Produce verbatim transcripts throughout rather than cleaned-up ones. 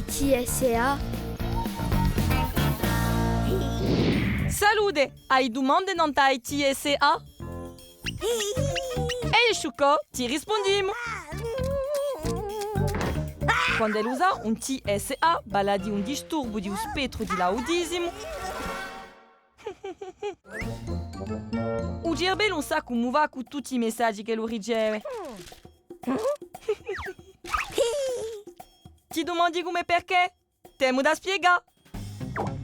T S A. Salute! Ai dumande nant'à i T S A? È sciuccò, ti rispundimu! Quand'ellu s'hà un T S A, vale à dì un disturbu di u spettru di l'autisimu, u cerbellu ùn sà cumu fà cù tutti i messaggi ch'ellu riceve. Ti dumandi cumu è perchè? T'emu da spiegà.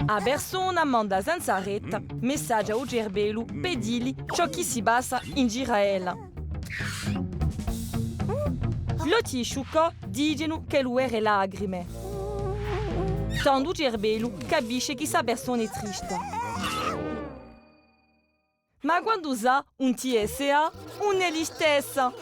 A persona manda senza retta messaggi à u cerbellu per dilli ciò chì si passa in giru à ella. L'ochji sciuccò dicenu ch'ellu vede lacrime. Tandu u cerbellu capisce chì sta persona hè trista. Ma quandu s'hà un T S A, ùn hè listessa.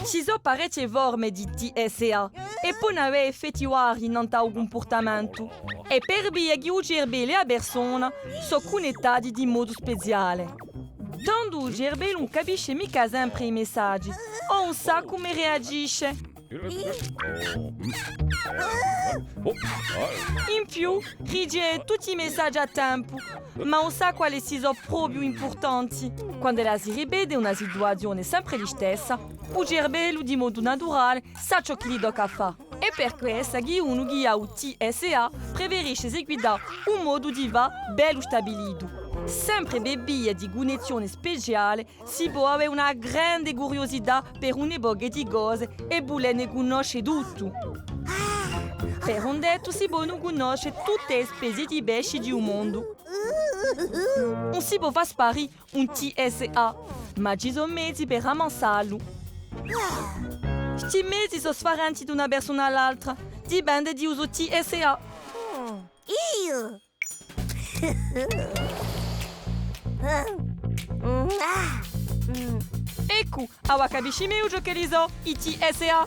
Ci sò parechje forme di T S A è ponu avè effetti vari nant'à u cumpurtamentu. Hè per via chì u cerbellu è a persona sò cunnettati di modu speziale. Tandu u cerbellu ùn capisce micca sempre i messaggi, o ùn sà cumu reagisce. In più, riceve tutti i messaggi à tempu, ma ùn sà quali si sò propiu impurtanti. Quand'ella si ripete una situazione sempre listessa, u cerbellu, di modu naturale, sà ciò chì li tocca à fà. Hè per quessa chì unu chì hà u T S A preferisce seguità un modu di fà bellu stabilitu. Sempre per via di cunnessione speciale, si pò avè una grande curiosità per un pocu di cose è vulenne cunnosce tuttu. Per un dettu, si ponu cunnosce tutte e spezie di pesci di u mondu. Ùn si pò fà sparì un T S A, ma ci sò mezi per ammansà lu. Sti mezi sò sfarenti d'una persona à l'altra, dipende di u so T S A. Eccu, avà capisci megliu ciò ch'elli sò, i T S A.